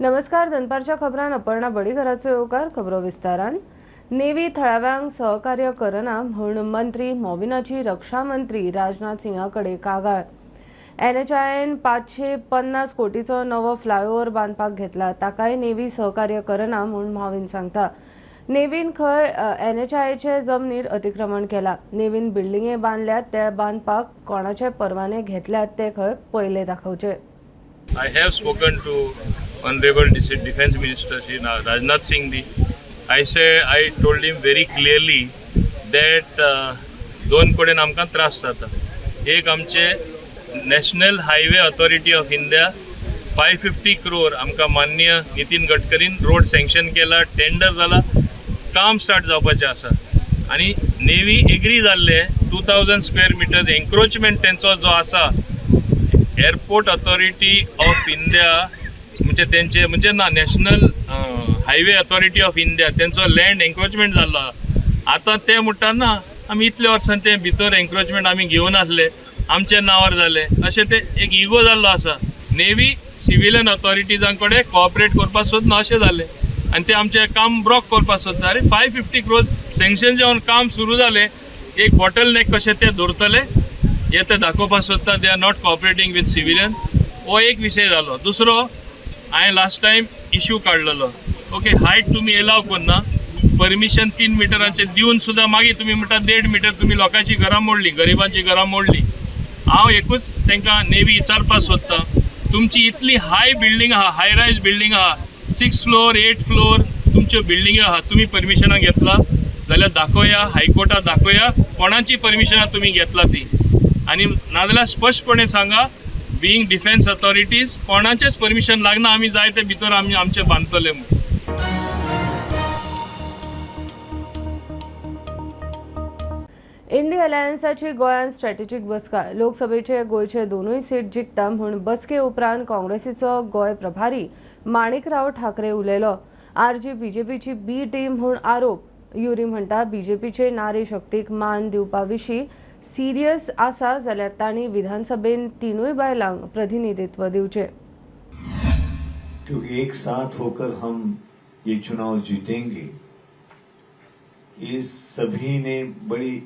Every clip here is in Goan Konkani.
नमस्कार, दनपारच्या खबरान अपर्णा बडीघराचो येवकार. खबरो विस्तारान. नेवी थळाव्यांक सहकार्य करना म्हूण मंत्री मॉविनाची रक्षा मंत्री राजनाथ सिंगा कडेन कागाळ. एनएचआयन 550 कोटीचो नवो फ्लायओव्हर बांदपाक घेतला, ताकाय नेवी सहकार्य करना म्हूण मॉविन सांगता. नेवीन खंय एनएचआयचे जमनीर अतिक्रमण केला. नेवीन बिल्डिंगे बांदल्यात ते बांदपाक कोणाचे परवाने घेतल्यात ते खंय पयले दाखोवचे. I have spoken to Honorable Defense Minister Shri Rajnath Singh ji. I told him very clearly that दोन कडेन आमकां त्रास जाता. एक आमचे National Highway Authority of India 550 crore आमकां माननीय नितीन गडकरीन रोड सँक्शन केला, टेंडर जाला, काम स्टार्ट जावपाचें आसा. आनी नेवी एग्री जाल्ले 2000 स्क्वेअर मिटर्स एन्क्रोचमेंट तेंचो जो आसा एअरपोर्ट ऑथॉरिटी ऑफ इंडिया म्हणजे तेंचे म्हणजे ना National Highway Authority of India तेंचो लँड एन्क्रोचमेंट जाल्लो आहा. आतां ते म्हणटा ना आमी इतले वर्सां ते भितर एन्क्रोचमेंट आमी घेवन आसले, आमच्या नांवार जाले, अशें ते एक इगो जाल्लो आसा. नेवी सिविलियन ऑथॉरिटीजां कडेन कॉपरेट करपाक सोदना अशें जालें आनी ते आमचें काम ब्लॉक करपाक सोदता. आरे 550 क्रोर्स सँक्शन जावन काम सुरू जालें, एक बॉटल नेक कशें ते दवरतले हे ते दाखोवपाक सोदता. They are not cooperating with civilians. हो एक विशय जालो. दुसरो हांवें लास्ट टायम इशू काडलेलो, ओके हायट तुमी एलाव करना, परमिशन 3 मिटरांचें दिवन सुद्दां मागीर तुमी म्हणटा 1.5 मिटर तुमी लोकांची घरां मोडली, गरिबांची घरां मोडली. हांव एकूच तांकां नेवी विचारपाक सोदता, तुमची इतली हाय बिल्डींग आहा, हाय रायज बिल्डींग आहा, 6 फ्लोर 8 फ्लोर तुमच्यो बिल्डिंग्यो आहा, तुमी परमिशनां घेतला जाल्यार दाखोवया, हायकोर्टात दाखोवया कोणाची परमिशनां तुमी घेतला ती. आनी नाजाल्यार स्पश्टपणे सांगा, बिईंग डिफेन्स ऑथॉरिटीज कोणाचेच परमिशन लागना, आमी जाय ते भितर आमी आमचे बांदतले म्हूण. इंडिया अलायन्साची गोंयांत स्ट्रॅटेजीक बसका. लोकसभेचे गोंयचे दोनूय सीट जिखता म्हूण बसके उपरांत काँग्रेसीचो गोंय प्रभारी माणिकराव ठाकरे उलयलो. आरजी बीजेपीची बी टीम म्हूण आरोप. युरी म्हणटा बीजेपीचे नारी शक्तीक मान दिवपा विशीं सिरियस आसा जाल्यार तांणी विधानसभेन 3 बायलांक प्रतिनिधित्व दिवचें. क्योंकि एक साथ होकर हम ये चुनाव जीतेंगे, ये सभी ने बड़ी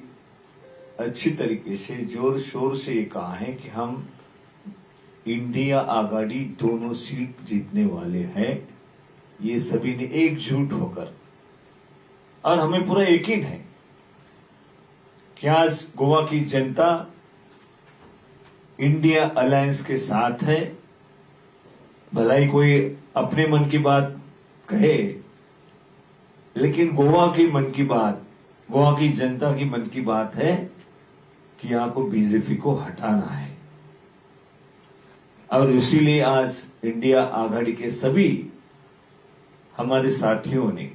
अच्छी तरीके से जोर शोर से ये कहा है कि हम इंडिया आघाड़ी दोनों सीट जीतने वाले हैं. ये सभी ने एकजुट होकर, और हमें पूरा यकीन है कि आज गोवा की जनता इंडिया अलायंस के साथ है. भलाई कोई अपने मन की बात कहे, लेकिन गोवा की मन की बात, गोवा की जनता की मन की बात है कि यहां को बीजेपी को हटाना है. और इसीलिए आज इंडिया आघाड़ी के सभी हमारे साथियों ने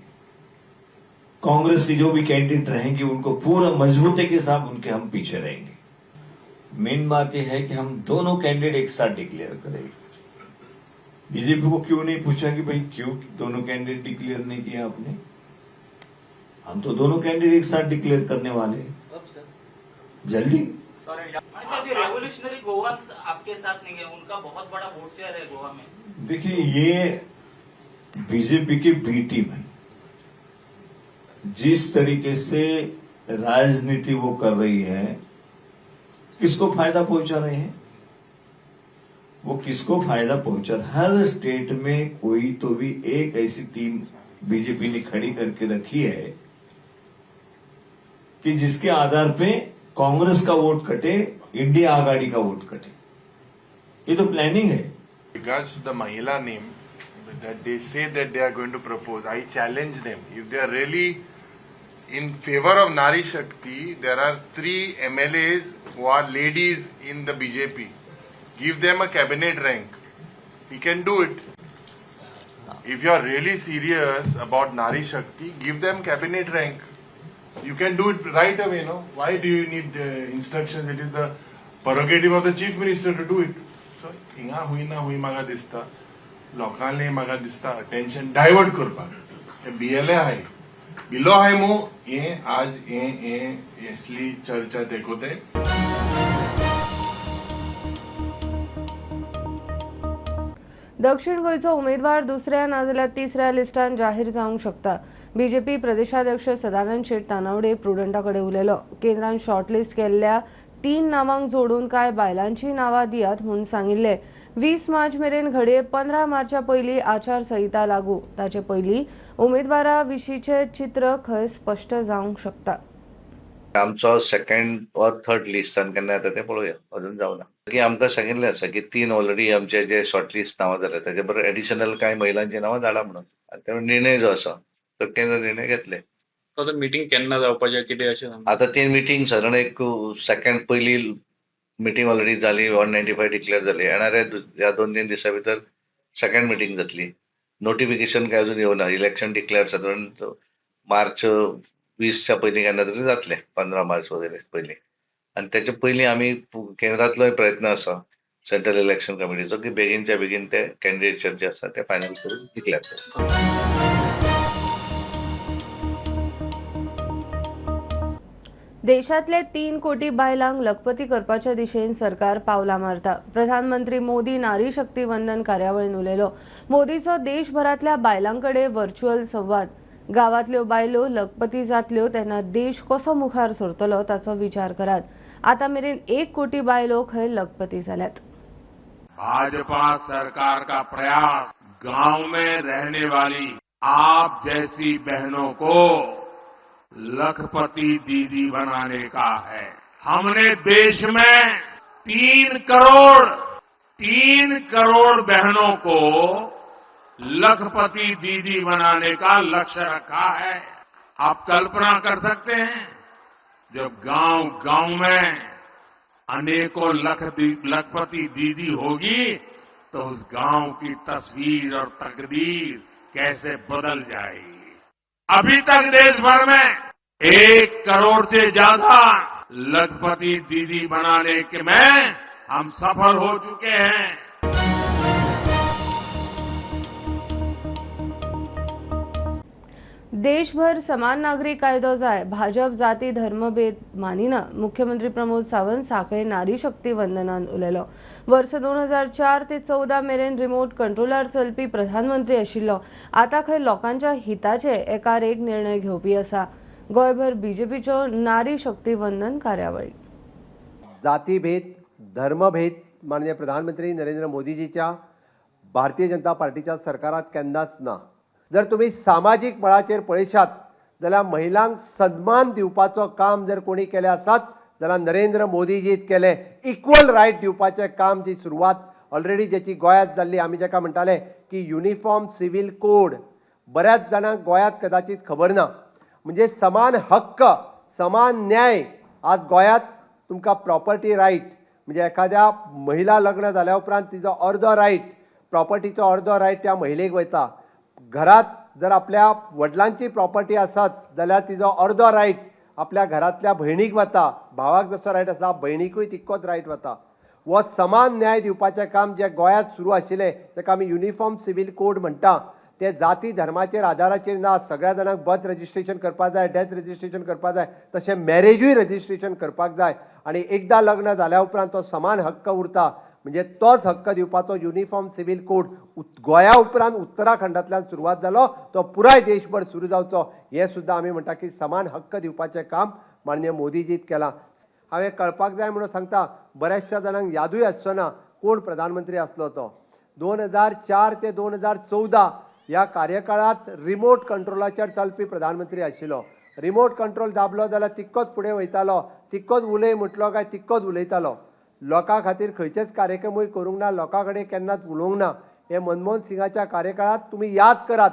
कांग्रेस की जो भी कैंडिडेट रहेंगे उनको पूरा मजबूती के साथ उनके हम पीछे रहेंगे. मेन बात यह है कि हम दोनों कैंडिडेट एक साथ डिक्लेयर करेंगे. बीजेपी को क्यों नहीं पूछा कि भाई क्यों दोनों कैंडिडेट डिक्लेयर नहीं किया आपने? हम तो दोनों कैंडिडेट एक साथ डिक्लेयर करने वाले हैं. कब सर? जल्दी. रेवोल्यूशनरी गोवंस आपके साथ नहीं है, उनका बहुत बड़ा वोट शेयर है गोवा में. देखिए, ये बीजेपी की बी टीम है. जिस तरीके से राजनीति वो कर रही है, किसको फायदा पहुंचा रहे हैं वो, किसको फायदा पहुंचा? हर स्टेट में कोई तो भी एक ऐसी टीम बीजेपी ने खड़ी करके रखी है कि जिसके आधार पे कांग्रेस का वोट कटे, इंडिया आघाड़ी का वोट कटे. ये तो प्लानिंग है. Regards to the Mahila name that they say that they are going to propose, I challenge them. If they are really in favor of Nari Shakti, there are 3 MLAs who are ladies in the BJP. Give them a cabinet rank. He can do it. If you are really serious about Nari Shakti, give them cabinet rank. You can do it right away, no? Why do you need instructions? It is the prerogative of the chief minister to do it. So, हिंगा हुई ना हुई म्हाका दिसता लोकांनी म्हाका दिसता अटेन्शन डायवर्ट करपाक हे बियेले आहाय, बिलो आहाय मू. हे आज हे हे असली चर्चा देखोते. दक्षिण गोंयचो उमेदवार दुसऱ्या नाजाल्यार तिसऱ्या लिस्टान जाहीर जावंक शकता. बीजेपी प्रदेशाध्यक्ष सदानंद शेट तानावडे प्रुडंटा कडेन उलयलो. केंद्रान शॉर्टलिस्ट केल्ल्या 3 नावांक जोडून कांय बायलांची नांवां दियात म्हूण सांगिल्लें. 20 मार्च मेरेन घडये 15 मार्चा पयलीं आचारसंहिता लागू. ताचे पयलीं उमेदवारा विशींचें चित्र खंय स्पश्ट जावंक शकता. आमचो सेकंड ऑर थर्ड लिस्टान केन्ना येता तें पळोवया, अजून जावना. की आमकां सांगिल्लें आसा की 3 ऑलरेडी आमचे जे शॉर्ट लिस्ट नांवां जाले ताचे बरोबर एडिशनल कांय महिलांची नांवां धाडा म्हणून. आनी निर्णय जो आसा तो केंद्र निर्णय घेतले. आतां मिटींग केन्ना जावपाचें कितें अशें? आतां ती मिटींग सादारण एक सेकंड पयली मिटींग ऑलरेडी जाली, 195 डिक्लेअर जाली. येणाऱ्या ह्या 2-3 दिसां भितर सेकंड मिटींग जातली. नोटिफिकेशन काय अजून येवना. इलेक्शन डिक्लेअर सादारण मार्च 20च्या पयलीं केन्ना तरी जातलें, 15 मार्च वगैरे पयलीं. आनी त्याच्या पयलीं आमी केंद्रांतलोय प्रयत्न आसा सेंट्रल इलेक्शन कमिटीचो की बेगीनच्या बेगीन ते कॅन्डिडेटचर जे आसा ते फायनल करून डिक्लेअर करतात. देशांतले 3 कोटी बायलांक लखपती करपाच्या दिशेन सरकार पावलां मारता. प्रधानमंत्री मोदी नारी शक्ती वंदन कार्यावळीन उलयलो. मोदीचो देशभरांतल्या बायलां कडेन व्हर्च्युअल संवाद. गांवांतल्यो बायलो लखपती जातल्यो तेन्ना देश कसो मुखार सरतलो ताचो विचार करात. आतां मेरेन 1 कोटी बायलो खंय लखपती जाल्यात. भाजपा सरकार का प्रयास गांव में रहने वाली आप जैसी बहनों को लखपति दीदी बनाने का है. हमने देश में 3 करोड़ बहनों को लखपति दीदी बनाने का लक्ष्य रखा है. आप कल्पना कर सकते हैं, जब गांव-गांव में अनेकों लखपति दीदी होगी तो उस गांव की तस्वीर और तकदीर कैसे बदल जाएगी. अभी तक देश भर में 1 करोड़ से ज्यादा लखपति दीदी बनाने के में हम सफल हो चुके हैं. देशभर समान नागरी कायदो जाय, भाजप जाती धर्मभेद मानिना. मुख्यमंत्री प्रमोद सावंत साखळे नारी शक्ती वंदनान उलयलो. वर्स 2004 ते 14 मेरेन रिमोट कंट्रोलार चलपी प्रधानमंत्री आशिल्लो. आतां खंय लोकांच्या हिताचे एकार एक निर्णय घेवपी आसा. गोंयभर बीजेपीच्यो नारी शक्ती वंदन कार्यावळी. जातीभेद धर्मभेद माननीय प्रधानमंत्री नरेंद्र मोदीजीच्या भारतीय जनता पार्टीच्या सरकारात केन्नाच ना. जर तुम्ही सामाजीक मळाचेर पळयशात जाल्यार महिलांक सन्मान दिवपाचो काम जर कोणी केलें आसात जाल्यार नरेंद्र मोदीजीत केलें. इक्वल रायट दिवपाचें काम जी सुरवात ऑलरेडी जेची गोंयांत जाल्ली, आमी जेका म्हणटाले की युनिफॉर्म सिव्हील कोड, बऱ्याच जाणांक गोंयांत कदाचित खबर ना. म्हणजे समान हक्क समान न्याय आज गोंयांत तुमकां प्रॉपर्टी रायट, म्हणजे एखाद्या महिला लग्न जाल्या उपरांत तिजो अर्दो रायट, प्रॉपर्टीचो अर्दो रायट त्या महिलेक वयता. घरात जर आपल्या वडिलांची प्रॉपर्टी आसत जाल्यार तिजो अर्दो रायट आपल्या घरांतल्या भयणीक वता, भावाक जसो रायट आसा भयणीकूय तितकोच रायट वता. हो समान न्याय दिवपाचें काम जें गोंयांत सुरू आशिल्लें ताका आमी युनिफॉर्म सिव्हील कोड म्हणटा. ते जाती धर्माचेर आदाराचेर ना. सगळ्या जाणांक बर्थ रजिस्ट्रेशन करपाक जाय, डेथ रजिस्ट्रेशन करपाक जाय, तशें मॅरेजूय रजिस्ट्रेशन करपाक जाय. आनी एकदां लग्न जाल्या उपरांत तो समान हक्क उरता. म्हणजे तोच हक्क दिवपाचो युनिफॉर्म सिव्हील कोड गोंया उपरांत उत्तराखंडांतल्यान सुरवात जालो, तो पुराय देशभर सुरू जावचो हें सुद्दां आमी म्हणटा की समान हक्क दिवपाचें काम माननीय मोदीजीत केलां. हांवें कळपाक जाय म्हणून सांगता, बऱ्याचशा जाणांक यादूय आसचो ना कोण प्रधानमंत्री आसलो तो. 2004 ते 2014 ह्या कार्यकाळांत रिमोट कंट्रोलाचेर चलपी प्रधानमंत्री आशिल्लो. रिमोट कंट्रोल दाबलो जाल्यार तितकोच फुडें वयतालो, तितकोच उलय म्हटलो काय तितकोच उलयतालो. लोकां खातीर खंयचेच कार्यक्रमूय करूंक ना, लोकां कडेन केन्नाच उलोवंक ना. हे मनमोहन सिंगाच्या कार्यकाळांत तुमी याद करात,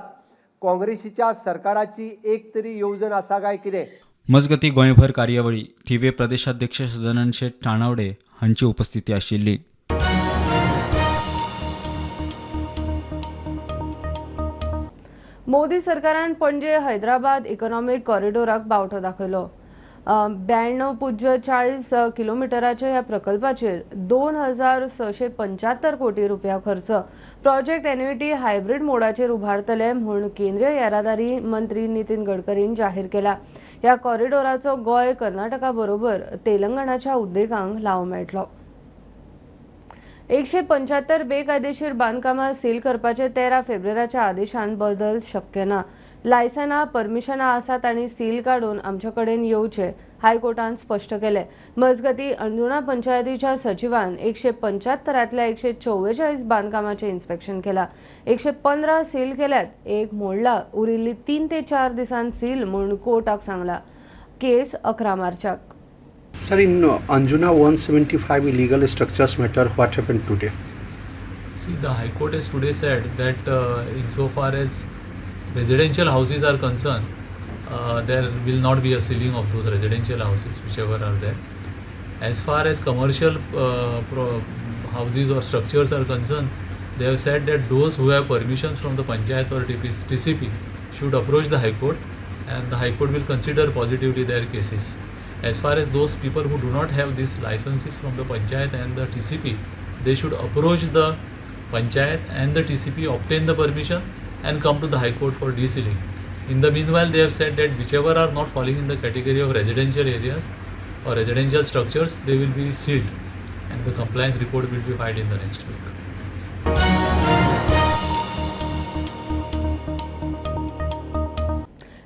काँग्रेसीच्या सरकाराची एक तरी येवजण आसा काय कितें. मजगती गोंयभर कार्यावळी थिवे प्रदेशाध्यक्ष सदानंद शेट तानावडे हांची उपस्थिती आशिल्ली. मोदी सरकारान पणजे हैदराबाद इकॉनॉमिक कॉरिडोराक बावटो दाखयलो. 92.40 किलोमिटराच्या ह्या प्रकल्पाचेर 2675 कोटी रुपया खर्च. प्रोजेक्ट एन्युटी हायब्रीड मोडाचेर उभारतले म्हूण केंद्रीय येरादारी मंत्री नितीन गडकरीन जाहीर केला. ह्या कॉरिडोराचो गोंय कर्नाटका बरोबर तेलंगणाच्या उद्देगांक लाव मेळटलो. 175 बेकायदेशीर बांदकामां सील करपाचे 13 फेब्रुवारीच्या आदेशान बदल शक्य ना. लायसनां परमिशनां आसा तांणी सील काडून आमचे कडेन येवचे, हायकोर्टान स्पश्ट केलें. मजगतीं, अंजुणा पंचायतीच्या सचिवान 175तल्या 144 बांदकामाचें इन्स्पेक्शन केलां. 115 सील केल्यात, एक मोडला, उरिल्ली 3 ते 4 दिसान सील म्हूण कोर्टाक सांगला. केस 11 मार्चाक. Sir, in Anjuna 175 illegal structures matter, what happened today? See, the High Court has today said that insofar as residential houses are concerned, there will not be a sealing of those residential houses, whichever are there. As far as commercial houses or structures are concerned, they have said that those who have permissions from the panchayat or TCP should approach the High Court, and the High Court will consider positively their cases. As far as those people who do not have these licenses from the panchayat and the TCP, they should approach the panchayat and the TCP, obtain the permission and come to the High Court for desealing. In the meanwhile, they have said that whichever are not falling in the category of residential areas or residential structures, they will be sealed and the compliance report will be filed in the next week.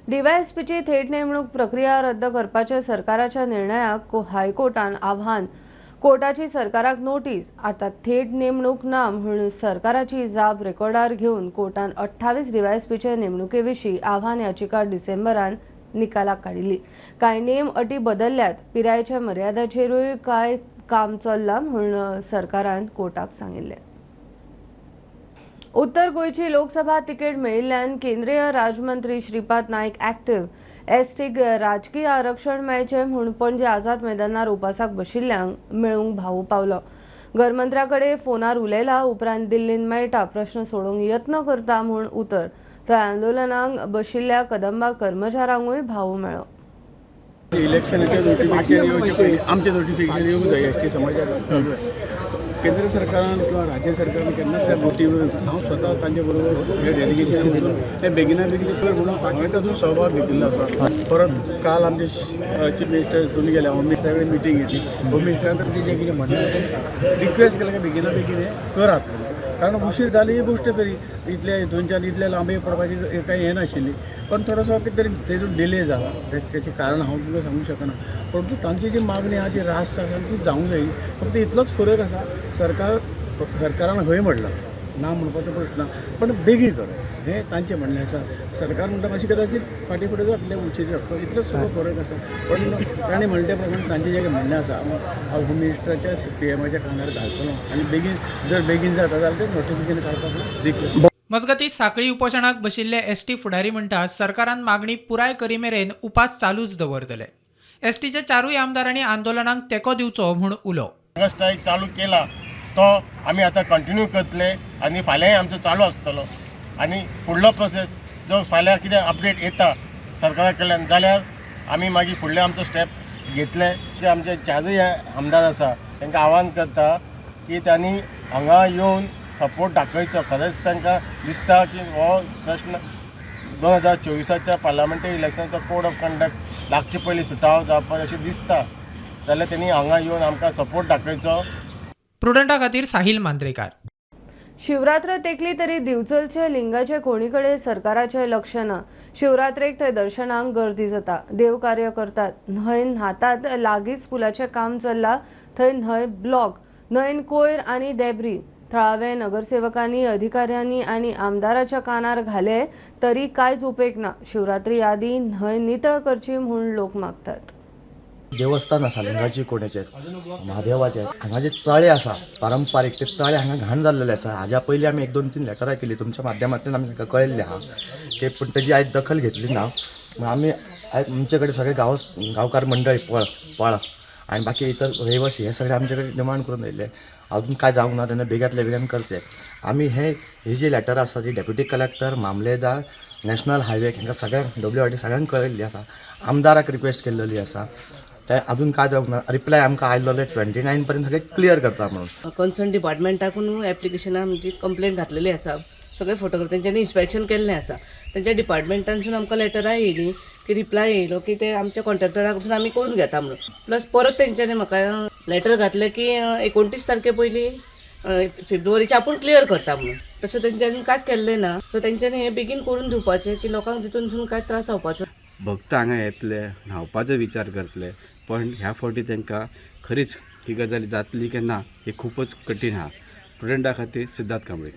डीवायएसपीची थेट नेमणूक प्रक्रिया रद्द करपाच्या सरकाराच्या निर्णयाक हायकोर्टान आव्हान. कोर्टाची सरकाराक नोटीस. आतां थेट नेमणूक ना म्हूण सरकाराची जाप रेकॉर्डार घेवन कोर्टान 28 डीवायएसपीचे नेमणुके विशीं आव्हान याचिका डिसेंबरान निकालाक काडिल्ली. कांय नेम अटी बदलल्यात, पिरायेच्या मर्यादाचेरूय कांय काम चल्लां म्हूण सरकारान कोर्टाक सांगिल्लें. उत्तर गोंयची लोकसभा तिकेट मेळिल्ल्यान केंद्रीय राज्यमंत्री श्रीपाद नायक ऍक्टिव्ह. एसटीक राजकीय आरक्षण मेळचें म्हूण पणजे आझाद मैदानार उपासाक बशिल्ल्यांक मेळूंक भाऊ पावलो. घरमंत्र्या कडेन फोनार उलयला उपरांत दिल्लीन मेळटा, प्रश्न सोडोवंक यत्न करता म्हूण उतर. थंय आंदोलनाक बशिल्ल्या कदंबा कर्मचाऱ्यांकूय भाऊ मेळ्ळो. इलेक्शनाचें नोटिफिकेशन येवचें पयलीं आमचें नोटिफिकेशन येवंक जाय एस टी समाजाक. केंद्र सरकारान किंवा राज्य सरकारान केन्नाच त्या बोटीवर हांव स्वता तांचे बरोबर हे डेलिगेशन वचून हे बेगिना बेगीन म्हणून हांवें तातूंत सहभाग घेतिल्लो आसा. परत काल आमचे चीफ मिनिस्टर हितून गेले, होम मिनिस्टरा कडेन मिटींग घेतली. होम मिनिस्टरान तांचें जें कितें म्हणलें रिक्वेस्ट केलें की बेगिना बेगीन हें करात, कारण उशीर जाली ही गोश्ट तरी इतल्या हितूनच्यान इतले लांबी पडपाची कांय हें नाशिल्ली, पण थोडोसो कितें तरी तेतून डिले जाला, तेचें कारण हांव तुमकां सांगूंक शकना. परंतु तांची जी मागणी आसा ती रास्त आसा ती जावंक जाय. फक्त इतलोच फरक आसा, सरकारान हय म्हणलां, ना म्हणपाचो प्रश्न ना, पण बेगीन करप हें तांचें म्हणणें आसा. सरकार म्हणटा मातशें कदाचीत फाटीं फुडें जातलें, उशीर जातलो, इतलोच सगळो फरक आसा. पण तांणी म्हणटा ते प्रमाणे तांचें जें म्हणणें आसा हांव होम मिनिस्टराच्या पीएमाच्या कानार घालतलो आनी बेगीन जर बेगीन जाता जाल्यार तें नोटिफिकेशन काडपाक रिक्वेस्ट. मजगतीं, साखळी उपोशणाक बशिल्ले एसटी फुडारी म्हणटात सरकारान मागणी पुराय करी मेरेन उपास चालूच दवरतले. एसटीच्या चारूय आमदारांनी आंदोलनाक तेंको दिवचो म्हूण उलो. स्ट्रायक चालू केला तो आमी आतां कंटिन्यू करतले आनी फाल्यांय आमचो चालू आसतलो. आनी फुडलो प्रोसेस जो फाल्यां कितें अपडेट येता सरकारा कडल्यान जाल्यार आमी मागीर फुडले आमचो स्टेप घेतले. जे आमचे चारूय आमदार आसा तांकां आव्हान करता की तांणी हांगा येवन सपोर्ट दाखयचो. खरेंच तांकां दिसता की हो प्रश्न 2024 पार्लमेंटरी इलेक्शनाचो कोड ऑफ कंडक्ट लागचे पयलीं सुटावो जावपाक अशें दिसता जाल्यार तेणी हांगा येवन आमकां सपोर्ट दाखयचो. प्रुडंटा खातीर साहिल मांद्रेकार. शिवरात्र तेकली तरी दिवचलचे लिंगाचे कोणीकडे सरकाराचे लक्ष ना. शिवरात्रेक थंय दर्शनाक गर्दी जाता, देवकार्य करतात, न्हंय न्हातात. लागींच पुलाचें काम चल्लां, थंय न्हंय ब्लॉक, न्हंयन कोयर आनी डेब्री. थळावे नगरसेवकांनी, अधिकाऱ्यांनी आनी आमदाराच्या कानार घाले तरी कांयच उपेग ना. शिवरात्री आदीं न्हंय नितळ करची म्हूण लोक मागतात. देवस्थान आसा लिंगाची कोणेचें म्हादेवाचें, हांगा जे तळे आसा पारंपारीक ते तळे हांगा घाण जाल्लेले आसा. हाज्या पयलीं आमी 1-2-3 लेटरां केली तुमच्या माध्यमांतल्यान आमी तांकां कळयल्लें आहा की, पूण तेजी आयज दखल घेतली ना. आमी आयज आमचे कडेन सगळे गांवकार मंडळी पळ आनी बाकी इतर रहिवासी हे सगळे आमचे कडेन डिमांड करून येयल्ले. अजून काय जावंक ना तेन्ना बेग्यांतल्या बेगीन करचें. आमी ही जी लेटर आसा ती डेप्युटी कलेक्टर, मामलेदार, नॅशनल हायवे हांकां सगळ्यांक WRD सगळ्यांक कळयल्ली आसा. आमदाराक रिक्वेस्ट केल्लेली आसा. ते अजून काय जावंक ना. रिप्लाय आमकां आयलो 29 पर्यंत सगळें क्लियर करता म्हणून. कन्सर्न डिपार्टमेंटाकून एप्लिकेशनां म्हणजे कंप्लेन घातलेली आसा. सगळे फोटोग्राफ तेंच्यांनी इन्स्पेक्शन केल्लें आसा. तेंच्या डिपार्टमेंटानसून आमकां लेटरां येयलीं की रिप्लाय येयलो की ते आमच्या कॉन्ट्रॅक्टरा कडसून आमी करून घेता म्हणून. प्लस परत तेंच्यांनी म्हाका लेटर घातलें की 29 तारखे पयलीं फेब्रुवारीचे आपूण क्लियर करता म्हणून. तशें तेंच्यांनी कांयच केल्लें ना. सो तेंच्यांनी हें बेगीन करून दिवपाचें की लोकांक तितूनसून कांय त्रास जावपाचो. भक्त हांगा येतले, न्हांवपाचो विचार करतले, पण ह्या फावटी तांकां खरीच ही गजाल जातली की ना हे खूपच कठीण आहा. प्रुडंटा खातीर सिद्धार्थ कांबळे.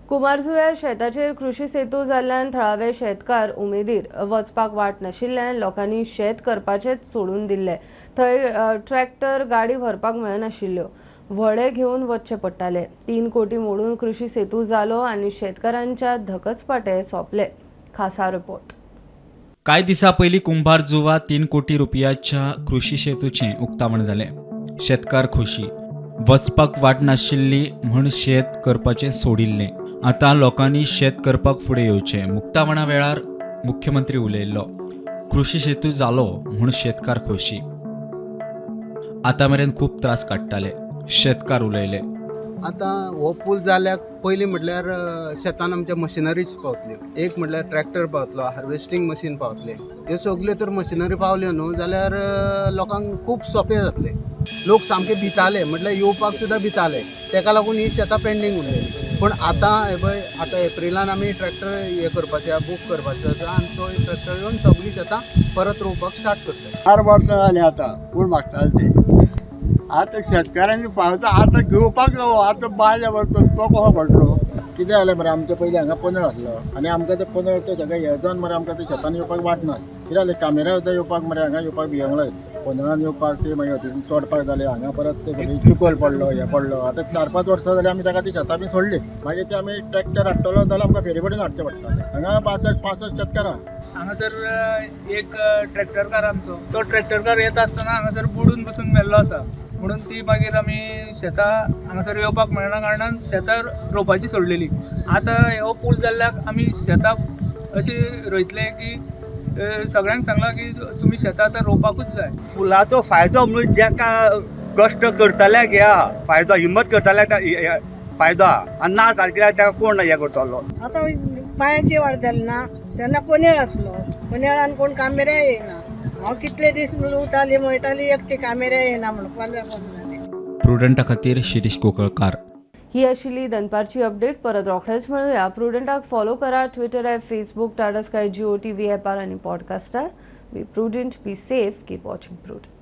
कुमारजुव्या शेताचेर कृशी सेतू जाल्ल्यान थळावे शेतकार उमेदीर वचपाक वाट नाशिल्ल्यान लोकांनी शेत करपाचेच सोडून दिल्ले. थंय ट्रॅक्टर गाडी व्हरपाक मेळनाशिल्ल्यो, व्हडे घेवन वचचे पडटाले. 3 कोटी मोडून कृशी सेतू जालो आनी शेतकारांच्या धकचपाटे सोंपले. खासा रिपोर्ट. कांय दिसां पयलीं कुंभारजुवा 3 कोटी रुपयाच्या कृशी सेतूचें उक्तावण जालें. शेतकार खोशी, वचपाक वाट नाशिल्ली म्हूण शेत करपाचें सोडिल्लें. आतां लोकांनी शेत करपाक फुडें येवचें. उक्तावणा वेळार मुख्यमंत्री उलयल्लो. कृशी सेतू जालो म्हूण शेतकार खोशी. आतां मेरेन खूब त्रास काडटाले, शेतकार उलयले. आतां हो पूल जाल्यार पयलीं म्हटल्यार शेतान आमच्या मशिनरीज पावतल्यो. एक म्हटल्यार ट्रॅक्टर पावतलो, हार्वेस्टींग मशीन पावतलें. ह्यो सगल्यो तर मशिनरी पावल्यो न्हू जाल्यार लोकांक खूब सोंपें जातलें. लोक सामके भिताले, म्हटल्यार येवपाक सुद्दां भिताले. तेका लागून ही शेतां पेंडींग उरलेली. पूण आतां हे पळय आतां एप्रिलान आमी ट्रॅक्टर हे करपाचें बूक करपाचो आसा आनी तो ट्रॅक्टर येवन सगळीं शेतां परत रोवपाक स्टार्ट करतले. 4 वर्सां जालीं आतां पूल मागताले ते. आतां शेतकारांनी फावता आतां घेवपाक जावो. आतां बायले व्हरतो तो कसो पडलो. कितें जालें मरे, आमचे पयलीं हांगा पनळ आसलो आनी आमकां ते पनळ ते सगळें हे जावन मरे आमकां ते शेतान येवपाक वाट ना. कितें जालें कामेऱ्यां सुद्दां येवपाक मरे हांगा येवपाक भियेवंक लागली. पनळान येवपाक ते मागीर तोडपाक जाले हांगा परत ते सगळें चिखल पडलो हें पडलो. आतां 4-5 वर्सां जालीं आमी ताका ती शेतां बी सोडली. मागीर ते आमी ट्रॅक्टर हाडटलो जाल्यार आमकां फेरी पडून हाडचें पडटालें. हांगा 62-65 शेतकारां. हांगासर एक ट्रॅक्टरकार आमचो, तो ट्रॅक्टरकार येता आसतना हांगासर बुडून बसून मेल्लो आसा. म्हणून ती मागीर आमी शेतां हांगासर येवपाक मेळना कारणान शेतां रोवपाची सोडलेली. आतां हो पूल जाल्ल्याक आमी शेतां अशी रोयतले की सगळ्यांक सांगलां की तुमी शेतां आतां रोवपाकूच जाय. पुलाचो फायदो म्हणून जेका कश्ट करतल्याक हे आहा फायदो, हिम्मत करतल्याक फायदो आहा आनी ना सारकेल्याक ताका कोण हें करतलो. आतां पांयाची वाड जाली ना तेन्ना पनेळ आसलो, पनेळान कोण कामेऱ्या येयना. हांव कितले दीस उताली मळटाली एकटी, कामेऱ्या येयना म्हणून 15-15 दीस. प्रुडंटा खातीर शिरीष कोकळकार. ही आशिल्ली दनपारची अपडेट. परत रोखडेच मेळुया. प्रुडंटाक फॉलो करा Twitter app, Facebook, Tata Sky, Jio TV ॲपार आनी पॉडकास्टार. Be prudent, be safe, keep watching Prudent.